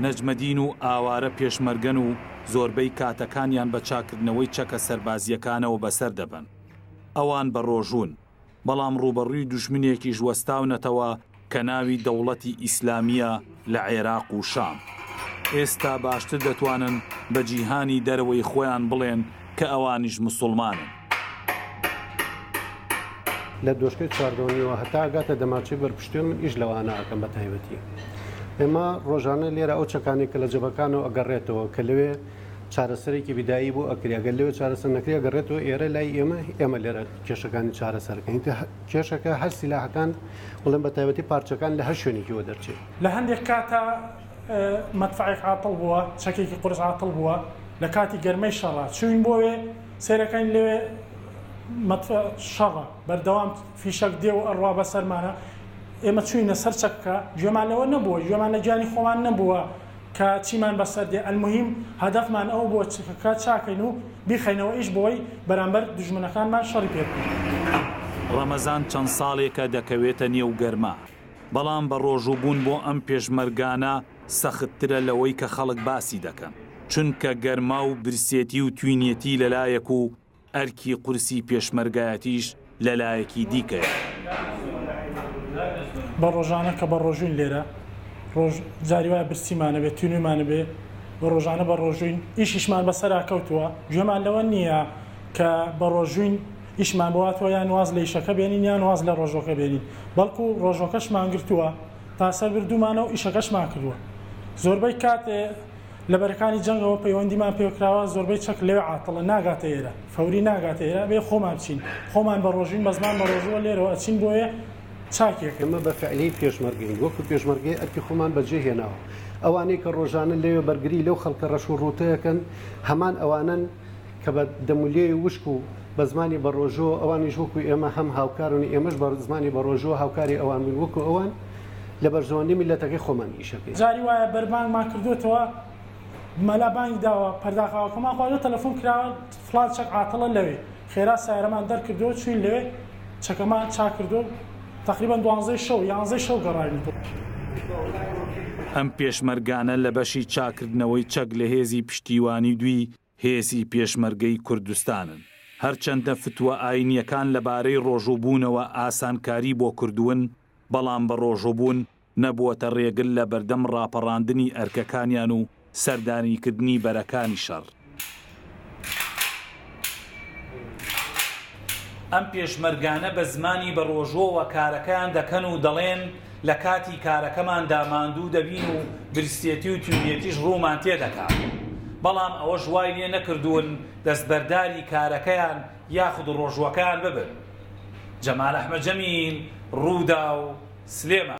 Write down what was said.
نەجمەدین و ئاوارە پێشمەرگەن و زۆربەی کاتەکانیان بە چاککردنەوەی چەکە سەربازییەکانەوە بەسەر دەبەن. ئەوان بەڕۆژوون، بەڵام ڕووبەڕووی دوژمنێکیش وەستاونەتەوە کە ناوی دەوڵەتی ئیسلامییە لە عێراق و شام. ئێستا باشتر دەتوانن بە جیهانی دەرەوەی خۆیان بڵێن کە ئەوانیش مسوڵمانن. لە دۆشکەی چواردەونیەوە هەتا ئەگاتە دەماچەی بەرپشتێن من ئیش لەوانە ئەکەم بە تایبەتی ئێمە ڕۆژانە لێرە ئەو چەکانەی کە لە جەبەکانەوە ئەگەڕێتەوە کە لەوێ چارەسەرێکی بیدایی بۆ ئەکرێ ئەگەر لەوێ چارەسەر نەکرێ ئەگەڕێتەوە ئێرە لای ئێمە ئێمە لێرە کێشەکانی چارەسەرەکەین کێشەکە هەر سیلاحەکان بڵێن بە تایبەتی پارچەکان لە هەر شوێنێکیەوە دەرچێ. لە هەندێک کاتا مەدفەعێک عاتڵ بووە، چەکێکی قورس عاتڵ بووە، لە کاتی گەرمەی شەڕا چووین بۆوێ سەیرەکەین لەوێ مەدفەع شەڕە بەردەوام فیشەک دێ و ئەڕوا بەسەرمانە، ئێمە چووینە سەر چەکەکە گوێمان لەوە نەبووە، گوێمان لە گیانی خۆمان نەبووە کە چیمان بەسەر دێ، ئەلموهیم هەدەفمان ئەوە بووە چەکەکە چاکەین و بیخەینەوە ئیش بۆی بەرامبەر دوژمنەکانمان شەڕی پێ بکەین. ڕەمەزان چەند ساڵێکە دەکەوێتە نێو گەرما، بەڵام بە ڕۆژووبوون بۆ ئەم پێشمەرگانە سەختترە لەوەی کە خەڵک باسی دەکەن، چونکە گەرما و برسێتی و توینێتی لەلایەک و ئەرکی قورسی پێشمەرگایەتیش لەلایەکی دیکەیە. بە ڕۆژانە کە بە ڕۆژووین لێرە ڕۆژ جاری وایە برسیمانە بێ تینوویمانە بێ و ڕۆژانە بە ڕۆژووین ئیشیشمان بەسەرا کەوتووە گوێمان لەوە نییە کە بە ڕۆژووین ئیشمان بۆ هاتووە یان واز لە ئیشەکە بێنین یان واز لە ڕۆژوەکە بێنین بەڵکو ڕۆژوەکەشمان گرتووە تا سەر بردوومانە و ئیشەکەشمان کردووە زۆربەی کات لە بەرەکانی جەنگەوە پەیوەندیمان پێکراوە زۆربەی چەک لەوێ عاتڵە ناگاتە ئێرە فەوری ناگاتە ئێرە بێ خۆمان بچین خۆمان بە ڕۆژین بە زمان بە ڕۆژووە لێرەوە ئەچین بۆیە چاکێک. ئێمە بە فعلی پێشمەرگەین وەکو پێشمەرگەی ئەرکی خۆمان بەجێ هێناوە ئەوانەی کە ڕۆژانە لەوێ بەرگری لەو خەڵکە ڕەش و ڕووتەیەکەن هەمان ئەوانەن کە بە دەمولێی وشک و بە زمانی بەڕۆژوو ئەوانیش وەکو ئێمە هەم هاوکارن و ئێمەش بە زمانی بەڕۆژوو هاوکاری ئەوان بووین وەکو ئەوان لە بەرژەوەندی میللەتەکەی خۆمان ئیشەکەین. جاری وایە بەربانگمان کردۆتەوە مەلا بانگی داوە پەرداخاوەکەمان خواردوە تەلەفۆن کراوە فڵان چەک عاتڵە لەوێ خێرا سەیارەمان دەرکردوە چوین لەوێ چەکەمان چاکردوە تەقریبەن دوانزەی شەو یانزەی شەو گەڕاوینەتەوە. ئەم پێشمەرگانە لە بەشی چاکردنەوەی چەک لە هێزی پشتیوانی دووی هێزی پێشمەرگەی کوردستانن. هەرچەندە فتوا ئاینییەکان لەبارەی ڕۆژووبوونەوە ئاسانکاری بۆ کردوون، بەڵام بەڕۆژووبوون نەبووەتە ڕێگر لە بەردەم ڕاپەڕاندنی ئەرکەکانیان و سەردانیکردنی بەرەکانی شەڕ. ئەم پێشمەرگانە بە زمانی بەڕۆژووەوە کارەکەیان دەکەن و دەڵێن، لە کاتی کارەکەماندا ماندوو دەبین و برسێتی و تینوێتیش ڕوومان تێدەکات، بەڵام ئەوەش وای لێ نەکردوون دەستبەرداری کارەکەیان یاخود ڕۆژووەکەیان ببن. جەمال ئەحمەد جەمیل، رووداو، سلێمانی.